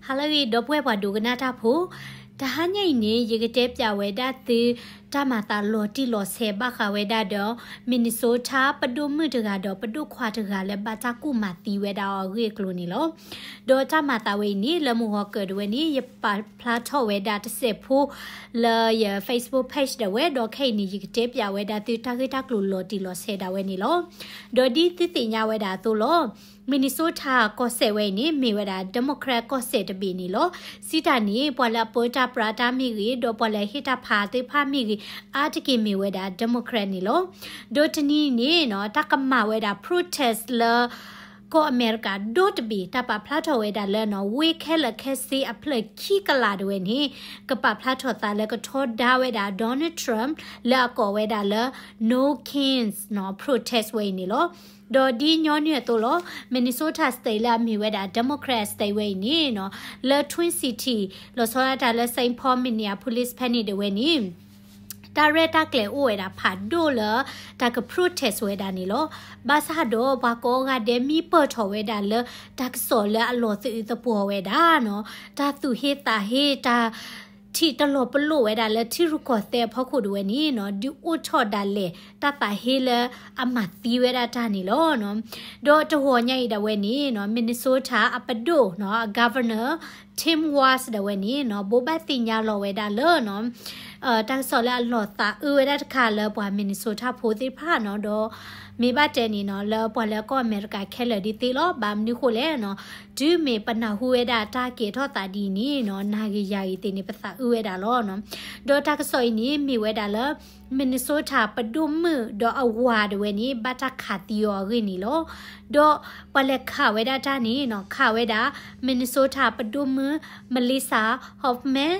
ဟါလၢအဂ့ၤ ဒီပုၢ်ဝဲၢ်ပှၤဒိကနၣ်တၢ်ဖိ, တဟါညါအံၤန့ၣ် ယကတဲပၠးဝဲဒၣ်သု တၢ်မၤသးလီၤတံၢ်လီၤဆဲးဘၣ်ဃးဝဲဒၣ်ဒီး Minnesota ပဒိၣ်မုၣ်တဂၤဒီးပဒိၣ်ခွါတဂၤလၢဘၣ်တၢ်ကူၣ်မၤသံဝဲဒၣ်အီၤအဂ့ၢ်အကျိၤန့ၣ်လီၤ. ဒီးတၢ်မၤသးဝဲအံၤန့ၣ် လၢမုၢ်ဂီၤကၢၤဒၣ်ဝဲန့ၣ် ယပာ်ဖျါထီၣ်ဝဲဒၣ်တစဲးဖိ လၢယ Facebook page ဒၣ်ဝဲ ဒီးခဲအံၤန့ၣ် ယကတဲပၠးဝဲဒၣ်သုတၢ်ဂ့ၢ်တၢ်ကျိၤလီၤတံၢ်လီၤဆဲးဒၣ်ဝဲန့ၣ်လီၤ. ဒီးဒ်သုသ့ၣ်ညါဝဲဒၣ်အသိးလီၤ. Minnesota ကီၢ်စဲၣ်ဝဲအံၤန့ၣ် မ့ၢ်ဝဲဒၣ် Democrat ကီၢ်စဲၣ်တဘ့ၣ်န့ၣ်လီၤ. စံးတၢ်န့ၣ် ပှၤလၢအပၢတၢ်ပြးတၢ်မ့ၢ်ဂ့ၤ ဒီးပှၤလၢအဟ့ၣ်တၢ်ဖးသ့ၣ်တဖၣ်မ့ၢ်ဂ့ၤ အါတက့ၢ်မ့ၢ်ဝဲဒၣ် Democrat န့ၣ်လီၤ. ဒီးတနံၤန့ၣ်နီၤ တၢ်ကမၤဝဲဒၣ် protest လၢ ကီၢ်အမဲရကၤဒီတဘ့ၣ် တၢ်ပာ်ဖျါထီၣ်ဝဲဒၣ်လၢနီၤ ဝ့ၢ်ခဲလၢာ်ခဲဆ့အဖျၢၣ်ခံကလးဒၣ်ဝဲန့ၣ် ကပာ်ဖျါထီၣ်သးလၢကထီဒါဝဲဒၣ် Donald Trump လၢအကိးဝဲဒၣ်လၢ No Kings နီၤ protest ဝဲအံၤန့ၣ်လီၤ. ဒီးဒ်ညီနုၢ်အသိးလီၤ Minnesota state လၢအမ့ၢ်ဝဲဒၣ် Democrat state ဝဲအံၤန့ၣ်နီၤ လၢ Twin City လီၤဆီဒၣ်တၢ်လၢ Saint Paul Minneapolis ဖဲန့ၣ်ဒၣ်ဝဲန့ၣ် တၢ်ရဲၣ်တၢ်ကျဲၤအိၣ်ဝဲဒၣ်ဖးဒိၣ်လၢ တၢ်က protest ဝဲဒၣ်န့ၣ်လီၤ. ဘၣ်ဆၣ်ဒီးပှၤကိးဂၤဒဲးမံပၢၢ်ထီၣ်ဝဲဒၣ်လၢ တၢ်ကစီၣ်လၢအလီၤသယုၢ်သပှီၤဝဲဒၣ်နီၤ တၢ်သူၣ်ဟ့သးဟ့ တၢ် ထံၣ်တလီၤပလိာ်ဝဲဒၣ်လၢထံရူၢ်ကီၢ်သဲးအဖီခိၣ်ဒၣ်ဝဲန့ၣ်နီၤ ဒုးအိၣ်ထီၣ်ဒၣ်လဲာ် တၢ်သးဟ့လၢအမၤသံဝဲဒၣ်တၢ်န့ၣ်လီၤ. ဒီးတဂီၤညါအံၤဒၣ်ဝဲန့ၣ်နီၤ Minnesota အပဒိၣ်နီၤ Governor Tim Walz ဒၣ်ဝဲန့ၣ်နီၤ ဘိးဘၣ်သ့ၣ်ညါလီၤဝဲဒၣ်လၢနီၤ တၢ်ကစီၣ်လၢအလီၤသးအၢဝဲဒၣ်တခါလၢပှၤ Minnesota ဖိသ့ၣ်တဖၣ်နီၤ ဒီးမ့ၢ်ဘၣ်တဲန့ၣ်နီၤ လၢပှၤလၢကီၢ်အမဲရကၤခဲလၢာ်ဒ်သ့လီၤ. ဘၣ်မနုၤဃိလဲၣ်နီၤ တုၤမ့ၢ်ပနၢ်ဟူဝဲဒၣ်တၢ်ကဲထီၣ်သးဒ်အံၤန့ၣ်နီၤ နၤဂ့ၤယၤဂ့ၤသ့ၣ်န့ၣ် ပသးအၢဝဲဒၣ်လီၤနီၤ. ဒီးတၢ်ကစီၣ်အံၤန့ၣ် မ့ၢ်ဝဲဒၣ်လၢ Minnesota ပဒိၣ်မုၣ်ဒီးအဝၤဒၣ်ဝဲန့ၣ် ဘၣ်တၢ်ခးသံအီၤအဂ့ၢ်န့ၣ်လီၤ. ဒီးပှၤလဲၤခးဝဲဒၣ်တၢ်န့ၣ်နီၤ ခးဝဲဒၣ် Minnesota ပဒိၣ်မုၣ် Melissa Hoffman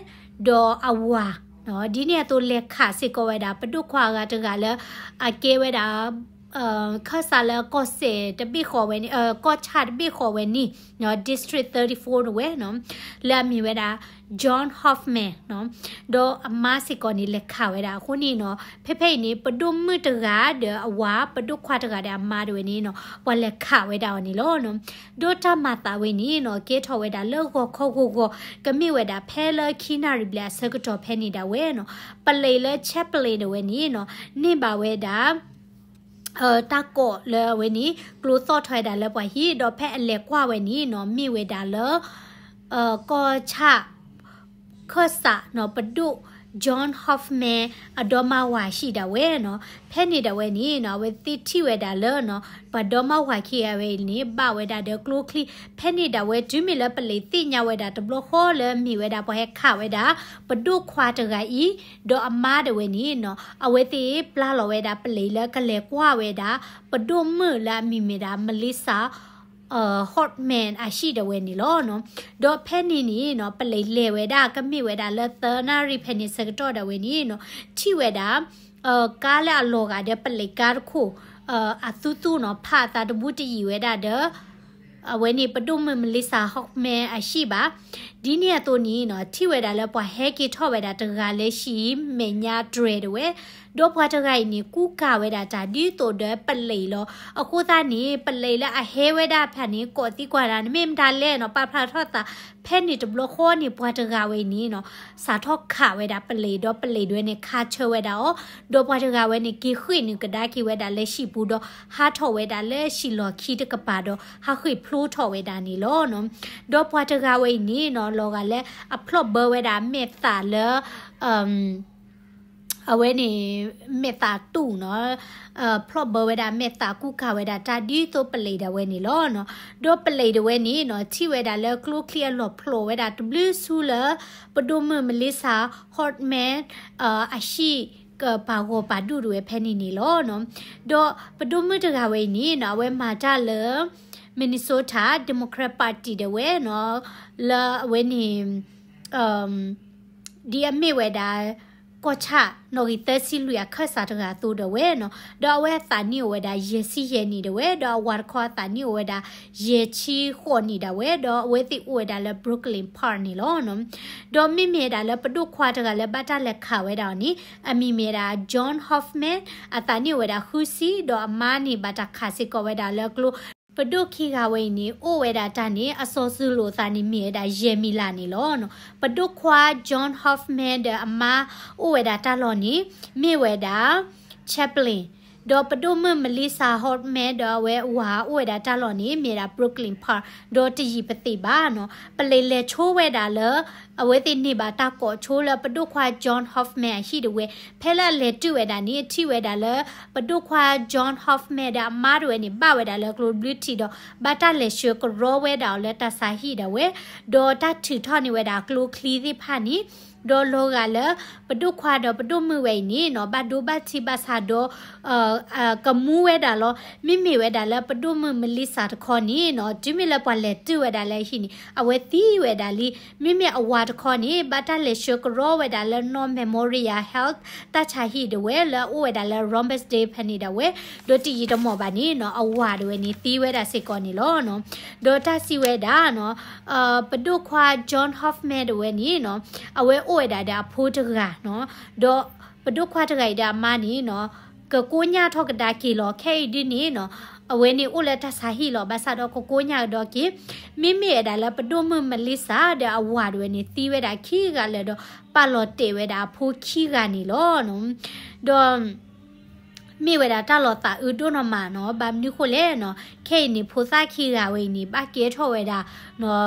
ဒီးအဝၤ ဒ်န့ၣ်အသိးလဲၤခးစ့ၢ်ကီးဝဲဒၣ် ပဒိၣ်ခွါအဂၤတဂၤလၢ အကဲဝဲဒၣ် ခၢၣ်စးလၢကီၢ်စဲၣ်တဘ့ၣ်ဃီဝဲန့ၣ် ကီၢ်ဆၣ်တဘ့ၣ်ဃီဝဲန့ၣ် District thirty-four ဒၣ်ဝဲနီၤ လၢအမ့ၢ်ဝဲဒၣ် John Hoffman နီၤ ဒီးအမါစ့ၢ်ကီးန့ၣ် လဲၤခးဝဲဒၣ်အဃိန့ၣ်နီၤ ဖဲဖဲအံၤန့ၣ် ပဒိၣ်မုၣ်တဂၤဒီးအဝၤ ပဒိၣ်ခွါတဂၤဒီးအမါဒၣ်ဝဲန့ၣ်နီၤ ပှၤလဲၤခးဝဲဒၣ်အီၤန့ၣ်လီၤ. ဒီးတၢ်မၤသးဝဲန့ၣ်နီၤ ကဲထီၣ်ဝဲဒၣ်လၢဂီၤခီဂီၤဂီၤ ကမ့ၢ်ဝဲဒၣ်ဖဲလၢခံနၣ်ရံၣ်ဘျဲၣ်အဆၢကတီၢ်ဖဲန့ၣ်ဒၣ်ဝဲနီၤ ပလံးလၢ Chaplin ဒၣ်ဝဲန့ၣ်နီၤ န့ၢ်ဘၣ်ဝဲဒၣ် တၢ်ကိးလၢအဝဲန့ၣ် ကျိသီၣ်ထီၣ်ဝဲဒၣ်လၢပှၤဟံၣ် ဒီးဖဲအလဲၤကွၢ်ဝဲန့ၣ်နီၤ မ့ၢ်ဝဲဒၣ်လၢ ကီၢ်ဆၣ် ခၢၣ်စးနီၤ ပဒိၣ် John Hoffman အဒီမါဝၤဟံၣ်ဒၣ်ဝဲနီၤ ဖဲန့ၣ်ဒၣ်ဝဲန့ၣ်နီၤ အဝဲသ့ၣ်ထံၣ်ဝဲဒၣ်လၢနီၤ ပှၤဒီမါဝၤခံဂၤဝဲအံၤန့ၣ် ဘၣ်ဝဲဒၣ်ဒီးကျိချံ ဖဲန့ၣ်ဒၣ်ဝဲ တုၤမ့ၢ်လၢပလံးသ့ၣ်ညါဝဲဒၣ်တဘျီဃီလၢမ့ၢ်ဝဲဒၣ်ပှၤဟဲခးဝဲဒၣ် ပဒိၣ်ခွါတဂၤအံၤ ဒီးအမါဒၣ်ဝဲန့ၣ်နီၤ အဝဲသ့ၣ်ပျၢ်လီၤဝဲဒၣ်ပလံးလၢကလဲၤကွၢ်ဝဲဒၣ် ပဒိၣ်မုၣ်လၢအမံၤမ့ၢ်ဒၣ် Melissa Hoffman အဟံၣ်ဒၣ်ဝဲန့ၣ်လီၤနီၤ. ဒီးဖဲန့ၣ်န့ၣ်နီၤ ပလံးလဲၤဝဲဒၣ်ကမ့ၢ်ဝဲဒၣ်လၢသၢနၣ်ရံၣ်ဖဲန့ၣ်ဆၢကတီၢ်ဒၣ်ဝဲန့ၣ်နီၤ ထံၣ်ဝဲဒၣ် ကါလၢအလီၤဂာ်ဒီးပလံးကါတခိၣ် အသူသူနီၤ ဖးအသးတဘူတယံာ်ဝဲဒၣ်ဒီး အဝဲန့ၣ်ပဒိၣ်မုၣ် Melissa Hoffman အဟံၣ်ဘၣ်. ဒ်န့ၣ်အသိးန့ၣ်နီၤ ထံၣ်ဝဲဒၣ်လၢပှၤဟဲက့ၤထီၣ်ဝဲဒၣ်တဂၤလၢဟံၣ်မဲာ်ညါတြဲၤဒၣ်ဝဲ ဒီးပှၤတဂၤအံၤန့ၣ် ကူကၤဝဲဒၣ်တၢ်ဒ်သိးဒီးပလံးလီၤ. အဃိသတးန့ၣ် ပလံးလၢအဟဲဝဲဒၣ်ဖၣ်န့ၣ် ကိးသံကွၢ်ဒၣ်န့ၣ် မ့ၢ်မတၤလဲၣ်နီၤ ပာ်ဖျါထီၣ်သး ဖဲန့ၣ်တဘျီဃီန့ၣ် ပှၤတဂၤဝဲအံၤန့ၣ်နီၤ စးထီၣ်ခးဝဲဒၣ်ပလံး ဒီးပလံးဒၣ်ဝဲန့ၣ် ခးဆၢဝဲဒၣ်အီၤ ဒီးပှၤတဂၤဝဲန့ၣ် က့ၤဃ့ၢ်နုာ်ကဒါက့ၤဝဲဒၣ်လၢဟံၣ်ပူၤဒီး ဟးထီၣ်ဝဲဒၣ်လၢဟံၣ်လီၢ်ခံတကပၤဒီး ဟးဃ့ၢ်ဖျိထီၣ်ဝဲဒၣ်န့ၣ်လီၤနီၤ. ဒီးပှၤတဂၤဝဲအံၤန့ၣ်နီၤ လီၤဂာ်လၢအဖျီၣ်ဘၢဝဲဒၣ်မဲာ်သၣ်လၢ အဝဲန့ၣ် မဲာ်သၣ်တူၢ်နီၤ ဖျီၣ်ဘၢဝဲဒၣ်မဲာ်သၣ် ကူကၤဝဲဒၣ်တၢ်ဒ်သိးပလံးဒၣ်ဝဲန့ၣ်လီၤနီၤ. ဒီးပလံးဒၣ်ဝဲန့ၣ်နီၤ ထံၣ်ဝဲဒၣ်လၢကျိချံအလီၢ်ဖျိးဝဲဒၣ်တဘျုးဆူလၢ ပဒိၣ်မုၣ် Melissa Hoffman အဟံၣ်ကပာ်ဂီၤပာ်ဒူၣ်ဒၣ်ဝဲဖဲန့ၣ်န့ၣ်လီၤနီၤ. ဒီးပဒိၣ်မုၣ်တဂၤဝဲအံၤန့ၣ်နီၤ အဝဲမၤတၢ်လၢ Minnesota Democrat Party ဒၣ်ဝဲနီၤ လၢအဝဲန့ၣ် ဒ်အမ့ၢ်ဝဲဒၣ် ကီၢ်ဆၣ်နီၣ်ဂံၢ်သၢဆံလွံၢ်အခၢၣ်စးတဂၤအသိးဒၣ်ဝဲနီၤ. ဒီးအဝဲအသးနံၣ်အိၣ်ဝဲဒၣ် ယဲၢ်ဆံယဲၢ်နံၣ်ဒၣ်ဝဲ ဒီးအဝၤတခီအသးနံၣ်အိၣ်ဝဲဒၣ် ယဲၢ်ဆံဃိးနံၣ်ဒၣ်ဝဲ ဒီးအဝဲသ့ၣ်အိၣ်ဝဲဒၣ်လၢ Brooklyn Park န့ၣ်လီၤနီၤ. ဒီးမ့မ့ၢ်ဝဲဒၣ်လၢပဒိၣ်ခွါတဂၤလၢဘၣ်တၢ်လဲၤခးဝဲဒၣ်အီၤန့ၣ် အမံၤမ့ၢ်ဝဲဒၣ် John Hoffman အသးနံၣ်အိၣ်ဝဲဒၣ်ဃုဆံ ဒီးအမါန့ၣ်ဘၣ်တၢ်ခးစ့ၢ်ကီးဝဲဒၣ်လၢကျိ ပဒိၣ်ခံဂၤဝဲအံၤန့ၣ် အိၣ်ဝဲဒၣ်တၢ်န့ၣ် အစီၤစုလိာ်သးန့ၣ် မ့ၢ်ဝဲဒၣ်ယဲၢ်မံလးန့ၣ်လီၤ. ပဒိၣ်ခွါ John Hoffman ဒီးအမါအိၣ်ဝဲဒၣ်တၢ်လီၢ်န့ၣ် မ့ၢ်ဝဲဒၣ် Chaplin ဒီးပဒိၣ်မုၣ် Melissa Hoffman ဒီးအဝဲအဝၤအိၣ်ဝဲဒၣ်တၢ်လီၢ်န့ၣ် မ့ၢ်ဝဲဒၣ် Brooklyn Park ဒီးတယံာ်ပသ့ၣ်ဘၣ်နီၤ. ပလဲၤလဲၤဆိဝဲဒၣ်လၢ အဝဲသ့ၣ်န့ၢ်ဘၣ်တၢ်ကိးဆိလၢပဒိၣ်ခွါ John Hoffman အဟံၣ်တဝဲ, ဖဲလၢအလဲၤတုၤဝဲဒၣ်န့ၣ် ထံၣ်ဝဲဒၣ်လၢ ပဒိၣ်ခွါ John Hoffman ဒီးအမါတဝဲန့ၣ် ဘၣ်ဝဲဒၣ်လၢကျိဘျုးထံးဒီး ဘၣ်တၢ်လဲၤဆှၢကရီဝဲဒၣ်အီၤလၢတၢ်ဆါဟံၣ်ဒၣ်ဝဲ, ဒီးတၢ်ထုးထီၣ်န့ၢ်ဝဲဒၣ်ကျိချံသ့ၣ်တဖၣ်န့ၣ်, ဒီးလီၤဂာ်လၢ ပဒိၣ်ခွါဒီးပဒိၣ်မုၣ်ဝဲအံၤန့ၣ်နီၤ ဘၣ်ဒိဘၣ်ထံးဘၣ်ဆၣ်ဒီး ကမူဝဲဒၣ်လီၤ. မ့မ့ၢ်ဝဲဒၣ်လၢပဒိၣ်မုၣ် Melissa တခီန့ၣ်နီၤ တုၤမ့ၢ်လၢပှၤလဲၤတုၤဝဲဒၣ်လၢအဟံၣ်န့ၣ် အဝဲသံဝဲဒၣ်လံ. မ့မ့ၢ်အဝၤတခီန့ၣ် ဘၣ်တၢ်လဲၤဆှၢကရီဝဲဒၣ်လၢ North Memorial Health တၢ်ဆါဟံၣ်ဒၣ်ဝဲလၢအအိၣ်ဝဲဒၣ်လၢ Romans Day ဖဲန့ၣ်ဒၣ်ဝဲ, ဒီးတယံာ်တမီၢ်ဘၣ်န့ၣ်နီၤ အဝၤဒၣ်ဝဲန့ၣ် သံဝဲဒၣ်စ့ၢ်ကီးန့ၣ်လီၤ. ဒီးတၢ်စံးဝဲဒၣ်နီၤ ပဒိၣ်ခွါ John Hoffman ဒၣ်ဝဲန့ၣ်နီၤ အဝဲအိၣ်ဝဲဒၣ်ဒီးအဖိတဂၤနီၤ, ဒီးပဒိၣ်ခွါတဂၤအံၤဒီးအမါန့ၣ်နီၤ ကကိညၢ်ထီၣ်ကဒါက့ၤလီၤ. ခဲအံၤဒ်န့ၣ်နီၤ အဝဲန့ၣ်အိၣ်လၢတၢ်ဆါဟံၣ်လီၤ. ဘၣ်ဆၣ်ဒီးကကိညၢ်ကဒီးက့ၤ မ့မ့ၢ်ဝဲဒၣ်လၢပဒိၣ်မုၣ် Melissa ဒီးအဝၤဒၣ်ဝဲန့ၣ် သံဝဲဒၣ်ခံဂၤလၢာ်ဒီး ပာ်လီၤတဲာ်ဝဲဒၣ်အဖိခံဂၤန့ၣ်လီၤ. ဒီး မ့ၢ်ဝဲဒၣ်တၢ်လီၤသးအုးဒိၣ်နီၢ်မးနီၤ, ဘၣ်မနုၤဃိလဲၣ်နီၤ, ခဲအံၤန့ၣ် ဖိသၣ်ခံဂၤဝဲအံၤန့ၣ် ဘၣ်ကဲထီၣ်ဝဲဒၣ်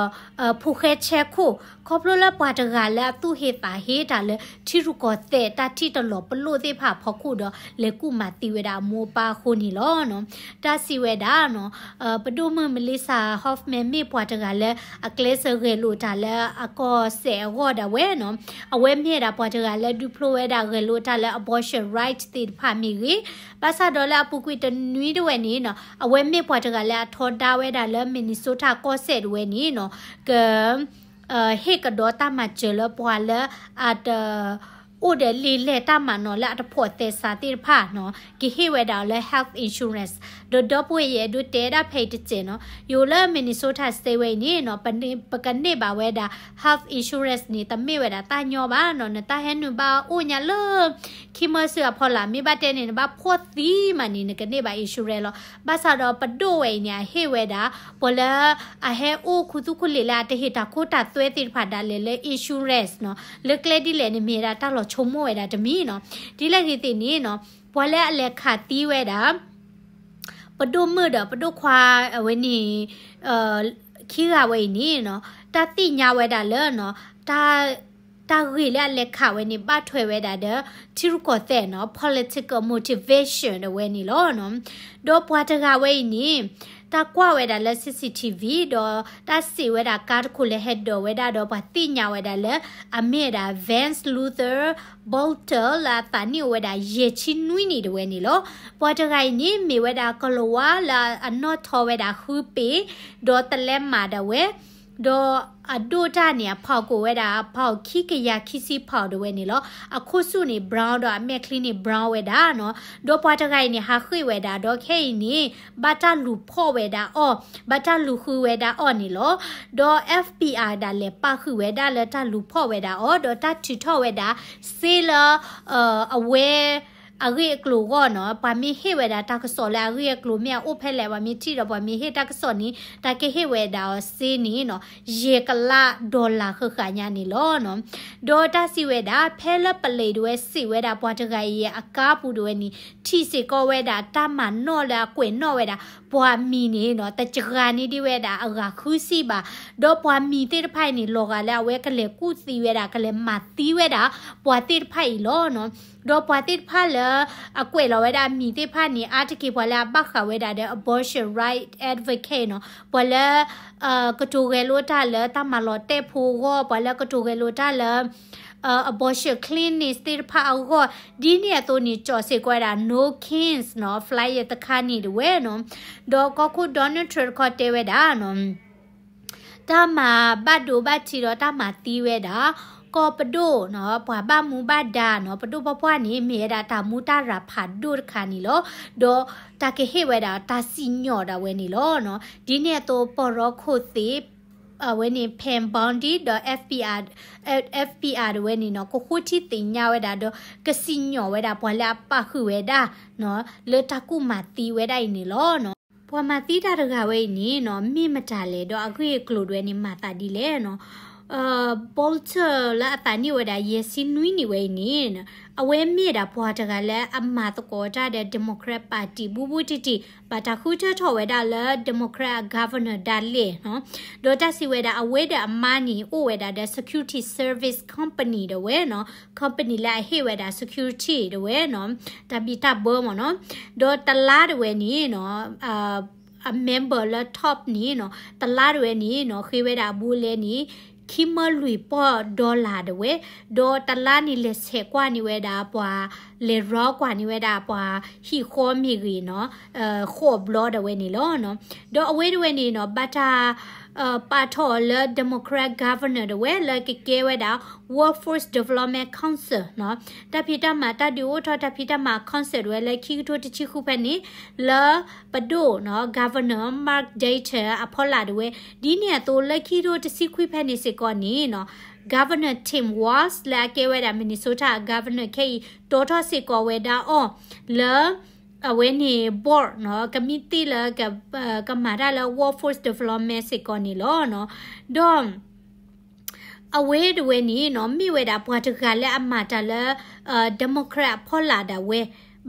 ဖိဃဲဆဲခိၣ် ခီဖျိလၢပှၤတဂၤလၢအသူၣ်ဟ့သးဟ့တၢ်လၢ ထံရူၢ်ကီၢ်သဲးတၢ်ထံၣ်တလီၤပလိာ်သ့ၣ်တဖၣ်အဖီခိၣ်ဒီး လဲၤကူၣ်မၤသံဝဲဒၣ်အမိၢ်အပၢ်အဃိန့ၣ်လီၤ. တၢ်စံးဝဲဒၣ်နီၤ ပဒိၣ်မုၣ် Melissa Hoffman မ့ၢ်ပှၤတဂၤလၢ အကျဲးစၢးဂဲၤလိာ်တၢ်လၢအကီၢ်စဲၣ်အဂီၢ်ဒၣ်ဝဲနီၤ, အဝဲမ့ၢ်ဝဲဒၣ်ပှၤတဂၤလၢဒုးဖျိဝဲဒၣ်ဂဲၤလိာ်တၢ်လၢ abortion right သ့ၣ်တဖၣ်မ့ၢ်ဂ့ၤ, ဘၣ်ဆၣ်ဒီးလၢအပူၤကွံာ်တနွံဒၣ်ဝဲန့ၣ်နီၤ အဝဲမ့ၢ်ပှၤတဂၤလၢအထီဒါဝဲဒၣ်လၢ Minnesota ကီၢ်စဲၣ်ဒၣ်ဝဲန့ၣ်နီၤ က ဟ့ၣ်ကဒီးတၢ်မၤစၢၤလၢပှၤလၢအတ အိၣ်ဒီးလံာ်လဲၢ်တၢ်မၤနီၤလၢအတဖိးသဲစးသ့ၣ်တဖၣ်နီၤ ကဟ့ၣ်ဝဲဒၣ်လၢ health insurance ဒီးဒီပုၢ်ဝဲၢ်ယအဲၣ်ဒိးတဲဒၣ်ဖဲအံၤတစဲးနီၤ ယအိၣ်လၢ Minnesota State ဝဲအံၤန့ၣ်နီၤ ပကန့ၢ်ဘၣ်ဝဲဒၣ် health insurance န့ၣ် တမ့ၢ်ဝဲဒၣ်တၢ်ညီဘၣ်နီၤ, နတၢ်ဟဲနုာ်ဘၣ်အိၣ်ညါလၢ ခံမၢစုအဖီလာ် မ့ၢ်ဘၣ်တဲန့ၣ် နဘၣ်ဖှီၣ်သံမးန့ၣ် နကန့ၢ်ဘၣ် insurance လီၤ. ဘၣ်ဆၣ်ဒီးပဒိၣ်ဝဲအံၤန့ၣ် အဟ့ၣ်ဝဲဒၣ် ပှၤလၢအဟဲအိၣ်ခူသူၣ်ခူလံာ်လၢအတဟ့ၣ်တၢ်ခိတၢ်သွဲသ့ၣ်တဖၣ်ဒၣ်လဲာ်လၢ insurance နီၤ လၢကျဲဒ်လဲၣ်န့ၣ် မ့ၢ်ဝဲဒၣ်တၢ်လီၤဆိကမိၣ်ဝဲဒၣ်တမံၤနီၤ. ဒ်လဲၣ်ဂ့ၤသ့ၣ်န့ၣ်နီၤ ပှၤလၢအလဲၤခးသံဝဲဒၣ် ပဒိၣ်မုၣ်ဒီးပဒိၣ်ခွါအဝဲန့ၣ် ခံဂၤဝဲအံၤန့ၣ်နီၤ တၢ်သ့ၣ်ညါဝဲဒၣ်လၢနီၤ တၢ် တၢ်ဂ့ၢ်လၢအလဲၤခးဝဲန့ၣ် ဘၣ်ထွဲဝဲဒၣ်ဒီး ထံရူၢ်ကီၢ်သဲးနီၤ political motivation ဒၣ်ဝဲန့ၣ်လီၤ. ဒီးပှၤတဂၤဝဲအံၤန့ၣ် တၢ်ကွၢ်ဝဲဒၣ်လၢ C C T V ဒီးတၢ်စံးဝဲဒၣ်ကါတခိၣ်လၢဟဲဒိးဝဲဒၣ်ဒီး ပှၤသ့ၣ်ညါဝဲဒၣ်လၢ အမ့ၢ်ဝဲဒၣ် Vance Luther Bolter လၢအသးနံၣ်အိၣ်ဝဲဒၣ်ယဲၢ်ဆံနွံနံၣ်ဒၣ်ဝဲန့ၣ်လီၤ. ပှၤတဂၤအံၤန့ၣ် မ့ၢ်ဝဲဒၣ်ကလၤဝါလၢအနီၣ်ထီဝဲဒၣ်ဃုပ့ၤ ဒီးတလဲမးဒၣ်ဝဲ ဒီးအဒိၣ်တၢ်န့ၣ် အဖီခိၣ်ဝဲဒၣ် အဖီခိၣ်ခံကယၤခံဆံဖီဒၣ်ဝဲန့ၣ်လီၤ. အခိၣ်ဆူၣ်န့ၣ် brown ဒီးအမဲာ်ချံန့ၣ် brown ဝဲဒၣ်နီၤ. ဒီးပှၤတဂၤအံၤန့ၣ် ဟးဃ့ၢ်ဝဲဒၣ်ဒီးခဲအံၤန့ၣ် ဘၣ်တၢ်လူၤဖီၣ်ဝဲဒၣ်အီၤ, ဘၣ်တၢ်လူၤဃုဝဲဒၣ်အီၤန့ၣ်လီၤ. ဒီး F B I ဒၣ်လဲာ်ပာ်ဃုာ်ဝဲဒၣ်လၢတၢ်လူၤဖီၣ်ဝဲဒၣ်အီၤ ဒီးတၢ်ထုးထီၣ်ဝဲဒၣ် စ့လၢ အဝဲ အဂ့ၢ်အကျိၤအဂီၢ်နီၤ, ပှၤမ့ၢ်ဟ့ၣ်ဝဲဒၣ်တၢ်ကစီၣ်လၢအဂ့ၢ်အကျိၤမ့ၢ်အအိၣ်ဖဲလဲၣ် ပှၤမ့ၢ်ထံၣ်ဒီးပှၤမ့ၢ်ဟ့ၣ်တၢ်ကစီၣ်န့ၣ် တၢ်ကဟ့ၣ်ဝဲဒၣ်အီၤစ့န့ၣ်နီၤ ယဲၢ်ကလး dollar ဃၣ်ဃၣ်ညါန့ၣ်လီၤ. ဒီးတၢ်စံးဝဲဒၣ် ဖဲလၢပလံးဒၣ်ဝဲစံးဝဲဒၣ်ပှၤတဂၤအံၤအကါပူၤဒၣ်ဝဲန့ၣ် ထံၣ်စ့ၢ်ကီးဝဲဒၣ်တၢ်မၤနီၣ်လၢအကွဲးနီၣ်ဝဲဒၣ် ပှၤမံၤန့ၣ်နီၤ တစှၤန့ၢ်ဒံးဝဲဒၣ်အဂၤဃုဆံဘၣ်. ဒီးပှၤမံၤသ့ၣ်တဖၣ်အံၤန့ၣ် လီၤဂာ်လၢအဝဲကလဲၤကူၣ်သံဝဲဒၣ် ကလဲၤမၤသံဝဲဒၣ် ပှၤသ့ၣ်တဖၣ်အံၤလီၤ. ဒီးပှၤသ့ၣ်တဖၣ်လၢ အကွဲးလီၤဝဲဒၣ်အမံၤသ့ၣ်တဖၣ်န့ၣ် အါတက့ၢ်ပှၤလၢအဘၣ်ဃးဝဲဒၣ်ဒီး abortion right advocate နီၤ, ပှၤလၢ ကတိၤဂဲၤလိတၢ်လၢတၢ်မၤလီၤတဲာ်ဖိအဂီၢ်, ပှၤလၢကတိၤဂဲၤလိတၢ်လၢ abortion clinic သ့ၣ်တဖၣ်အဂီၢ်, ဒ်န့ၣ်အသိးန့ၣ် ကၠီၣ်စ့ၢ်ကီးဝဲဒၣ် No Kings နီၤ flyer တခါန့ၣ်ဒၣ်ဝဲနီၤ. ဒီးကီၢ်ခိၣ် Donald Trump တခီတဲဝဲဒၣ်နီၤ တၢ်မၤဘၣ်ဒိဘၣ်ထံးဒီးတၢ်မၤသံဝဲဒၣ် ကီၢ်ပဒိၣ်နီၤ ပှၤဘၣ်မူဘၣ်ဒါနီၤ ပဒိၣ်ပှၢ်ပှၢ်န့ၣ် မ့ၢ်ဝဲဒၣ်တၢ်မူတၢ်ရၤဖးဒိၣ်တခါန့ၣ်လီၤ. ဒီးတၢ်ကဟ့ၣ်ဝဲဒၣ်တၢ်စံၣ်ညီၣ်ဒၣ်ဝဲန့ၣ်လီၤ. ဒ်န့ၣ်အသိး ပီၢ်ရီခိၣ်သ့ၣ် အဝဲန့ၣ် Pam Bondi ဒီး F B I ဒၣ်ဝဲန့ၣ်နီၤ ကဃိထံသ့ၣ်ညါဝဲဒၣ်ဒီး ကစံၣ်ညီၣ်ဝဲဒၣ်ပှၤလၢအပာ်ဃုာ်ဝဲဒၣ် လၢတၢ်ကူၣ်မၤသံဝဲဒၣ်အံၤန့ၣ်လီၤ. ပှၤမၤသံတၢ်တဂၤဝဲအံၤန့ၣ်နီၤ မ့ၢ်မတၤလဲၣ် ဒီးအဂ့ၢ်အကျိၤတဝဲန့ၣ် မၤသးဒ်လဲၣ်နီၤ. Bolton လၢအသးနံၣ်ဝဲဒၣ် ယဲၢ်ဆံနွံနံၣ်ဝဲအံၤန့ၣ် အဝဲမ့ၢ်ဒၣ်ပှၤတဂၤလၢအမၤသကိးတၢ်ဒီး Democrat Party ဘူးဘူးတံၢ်တံၢ် ဘၣ်တၢ်ဃုထၢထီၣ်ဝဲဒၣ်လၢ Democrat Governor ဒၣ်လဲာ်နီၤ. ဒီးတၢ်စံးဝဲဒၣ် အဝဲဒီးအမါန့ၣ် အိၣ်ဝဲဒၣ်ဒီး Security Service Company တဝဲနီၤ, company လၢအဟ့ၣ်ဝဲဒၣ် security တဝဲနီၤ, တၢ်ဘံၣ်တၢ်ဘၢမ့ၢ်နီၤ. ဒီးတလါတဝဲန့ၣ်နီၤ အ member လၢ top န့ၣ်နီၤ တလါတဝဲန့ၣ်နီၤ ဃ့ဝဲဒၣ်အဘူးအလဲန့ၣ် ခံမၢလွံၢ်ပီၢ် dollar တဝဲ, ဒီးတလါန့ၣ် လဲၤဆဲးကွၢ်န့ၢ်ဝဲဒၣ်ပှၤ လဲၤရီကွၢ်န့ၢ်ဝဲဒၣ်ပှၤဟံၣ်ဃီမ့ၢ်ဂ့ၤနီၤ, ဃိးဘျီတဝဲန့ၣ်လီၤ. ဒီးအဝဲတဝဲန့ၣ်နီၤ ဘၣ်တၢ် ပာ်ထီၣ်အီၤလၢ Democrat Governor တဝဲ လၢကကဲဝဲဒၣ် Workforce Development Council နီၤ, တၢ်ဖံးတၢ်မၤ တၢ်ဒုးအိၣ်ထီၣ်တၢ်ဖံးတၢ်မၤ council တဝဲလၢခံကထိတဆံဃုဖဲန့ၣ် လၢပဒိၣ်နီၤ Governor Mark Dayton အဖီလာ်တဝဲ, ဒ်န့ၣ်အသိးလၢခံကထိတဆံခွံဖဲန့ၣ်စ့ၢ်ကီးန့ၣ်နီၤ Governor Tim Walz လၢအကဲဝဲဒၣ် Minnesota Governor ခဲအံၤ တီထီၣ်စ့ၢ်ကီးဝဲဒၣ်အီၤ လၢ အဝဲန့ၣ် board နီၤ ကမံးတံာ်လၢ ကမၤတၢ်လၢ workforce development စ့ၢ်ကီးန့ၣ်လီၤနီၤ. ဒီး အဝဲတဝဲန့ၣ်နီၤ မ့ၢ်ဝဲဒၣ်ပှၤတဂၤလၢအမၤတၢ်လၢ Democrat အဖီလာ်ဒၣ်ဝဲ,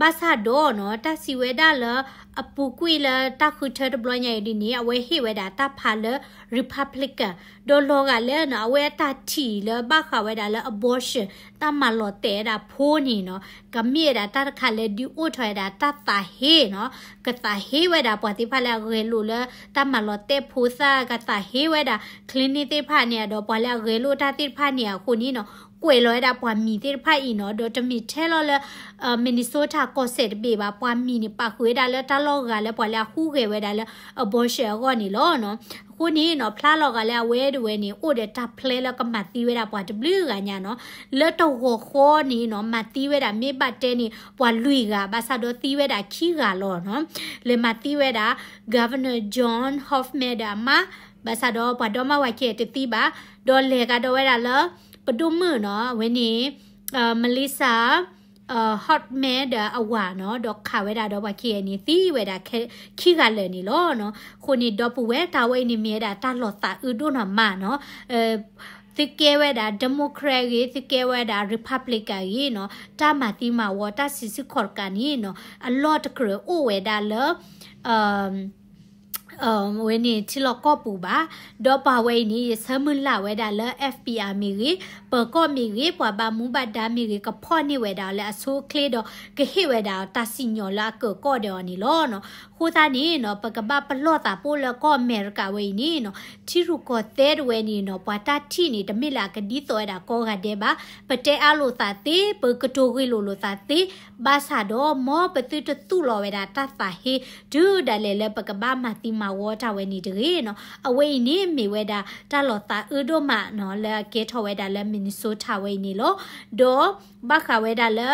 ဘၣ်ဆၣ်ဒီးနီၤ တၢ်စံးဝဲဒၣ်လၢ အပူၤကွံာ်လၢတၢ်ဃုထၢတဘျီညါအံၤဒ်န့ၣ် အဝဲဟ့ၣ်ဝဲဒၣ်တၢ်ဖးလၢ Republican ဒီးလီၤဂာ်လၢနီၤ အဝဲအတၢ်ထံၣ်လၢဘၣ်ဃးဝဲဒၣ်လၢ abortion တၢ်မၤလီၤတဲာ်ဝဲဒၣ်ဖိန့ၣ်နီၤ ကမ့ၢ်ဝဲဒၣ်တၢ်တခါလၢဒုးအိၣ်ထီၣ်ဝဲဒၣ်တၢ်သးဟ့နီၤ, ကသးဟ့ဝဲဒၣ်ပှၤသ့ၣ်တဖၣ်လၢအဂဲၤလိာ်လၢတၢ်မၤလီၤတဲာ်ဖိသၣ်, ကသးဟ့ဝဲဒၣ် clinic သ့ၣ်တဖၣ်န့ၣ် ဒီးပှၤလၢအဂဲၤလိာ်တၢ်သ့ၣ်တဖၣ်န့ၣ်အဃိန့ၣ်နီၤ ကွဲးလီၤဝဲဒၣ်ပှၤမံၤသ့ၣ်တဖၣ်အံၤနီၤ, ဒီးတမ့ၢ်ထဲလီၤလၢ Minnesota ကီၢ်စဲၣ်တဘ့ၣ်ဘၣ်, ပှၤမံၤန့ၣ် ပာ်ဃုာ်ဝဲဒၣ်လၢတၢ်လီၢ်ဂၤလၢပှၤလၢအဟူးဂဲၤဝဲဒၣ်လၢ abortion အဂီၢ်န့ၣ်လီၤနီၤ. အဃိန့ၣ်နီၤ ဖျါလီၤဂာ်လၢအဝဲတဝဲန့ၣ် အိၣ်ဒီးတၢ် plan လၢကမၤသံဝဲဒၣ်ပှၤတဘျုးဂၤညါနီၤ, လၢတဂီၤဃီန့ၣ်နီၤ မၤသံဝဲဒၣ်မ့ၢ်ဘၣ်တဲန့ၣ် ပှၤလွံၢ်ဂၤ, ဘၣ်ဆၣ်ဒီးသံဝဲဒၣ်ခံဂၤလီၤနီၤ. လဲၤမၤသံဝဲဒၣ် Governor John Hoeven ဒီးအမါ, ဘၣ်ဆၣ်ဒီးပှၤဒီမါဝၤခံဂၤတသံဘၣ်, ဒီးလဲၤကဒီးဝဲဒၣ်လၢ ပဒိၣ်မုၣ်နီၤ, အဝဲန့ၣ် Melissa Hoeven ဒီးအဝၤနီၤ, ဒီးခးဝဲဒၣ်ဒီးပှၤခံဂၤန့ၣ် သံဝဲဒၣ် ခံဂၤလၢာ်န့ၣ်လီၤနီၤ. အဃိန့ၣ် ဒီပုၢ်ဝဲၢ် တၢ်ဝဲအံၤန့ၣ်မ့ၢ်ဝဲဒၣ်တၢ်လီၤသးအၢဒိၣ်နီၢ်မးနီၤ. သုကဲဝဲဒၣ် Democrat ဂ့ၤ, သုကဲဝဲဒၣ် Republican ဂ့ၤနီၤ, တၢ်မၤသံမၤဝီ တၢ်စံးဆၢခီၣ်တကးန့ၣ်နီၤ အလီၢ်တကြၢးအိၣ်ဝဲဒၣ်လၢ ဝဲန့ၣ်ထံလီၢ်ကီၢ်ပူၤဘၣ်. ဒီးပှၤဝဲအံၤန့ၣ် ယဆၢမုၢ်လၢ်ဝဲဒၣ်လၢ FBI မ့ၢ်ဂ့ၤ, ပၢၤကီၢ်မ့ၢ်ဂ့ၤ, ပှၤဘၣ်မူဘၣ်ဒါမ့ၢ်ဂ့ၤ, ကဖီၣ်န့ၢ်ဝဲဒၣ်အီၤလၢအဆိအချ့ဒီး ကဟ့ၣ်ဝဲဒၣ်အီၤတၢ်စံၣ်ညီၣ်လၢအကၢၢ်ကီၢ်ဒီးအီၤန့ၣ်လီၤနီၤ. အဃိသတးန့ၣ်နီၤ ပကဘၣ်ပလီၢ်သးပိၢ်လၢကီၢ်အမဲရကၤဝဲအံၤန့ၣ်နီၤ ထံရူၢ်ကီၢ်သဲးတဝဲန့ၣ်နီၤ ပှၤတၢ်ထံၣ်န့ၣ် တမ့ၢ်လၢအကဒ်သိးဝဲဒၣ်ကိးဂၤဒဲးဘၣ်. ပတဲအါလိာ်သးသ့, ပကတိၤဂ့ၢ်လိာ်လိာ်သးသ့, ဘၣ်ဆၣ်ဒီးမ်ပသုတသူၣ်လီၤဝဲဒၣ်တၢ်သးဟ့ တုၤဒၣ်လဲာ်လၢပကဘၣ်မၤသံမၤဝီတၢ်ဝဲန့ၣ်တဂ့ၤနီၤ. အဝဲအံၤန့ၣ်မ့ၢ်ဝဲဒၣ်တၢ်လီၤသးအၢဒိၣ်မးနီၤ လၢအကဲထီၣ်ဝဲဒၣ်လၢ Minnesota ဝဲအံၤန့ၣ်လီၤ. ဒီးဘၣ်ဃးဝဲဒၣ်လၢ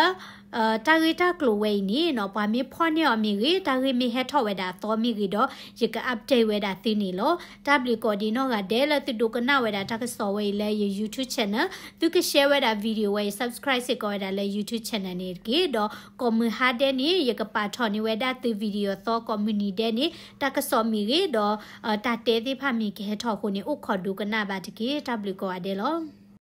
တၢ်ဂ့ၢ်တၢ်ကျိၤဝဲအံၤန့ၣ်နီၤ ပှၤမ့ၢ်ဖီၣ်န့ၢ်အီၤမ့ၢ်ဂ့ၤ, တၢ်ဂ့ၢ်မ့ၢ်ဟဲထီၣ်ဝဲဒၣ်အသီမ့ၢ်ဂ့ၤဒီး ယက update ဝဲဒၣ်သုန့ၣ်လီၤ. တၢ်ဘျုးကိးဒံးနီၢ်ဂၤဒဲးလၢသုဒိကနၣ်ဝဲဒၣ်တၢ်ကစီၣ်ဝဲအံၤလၢယ YouTube channel, သုက share ဝဲဒၣ် video ဝဲအံၤ subscribe စ့ၢ်ကီးဝဲဒၣ်လၢ YouTube channel န့ၣ်တက့ၢ်. ဒီးကိးမုၢ်ဟါဒဲးန့ၣ် ယကပာ်ထီၣ်န့ၢ်ဝဲဒၣ်သု video သီကိးမုၢ်နံၤဒဲးန့ၣ် တၢ်ကစီၣ်မ့ၢ်ဂ့ၤဒီး တၢ်တဲသ့ၣ်တဖၣ်မ့ၢ်ကဟဲထီၣ်အဃိန့ၣ် အိၣ်ခိးဒိကနၣ်ဘၣ်တက့ၢ်. တၢ်ဘျုးကိးဂၤဒဲးလီၤ.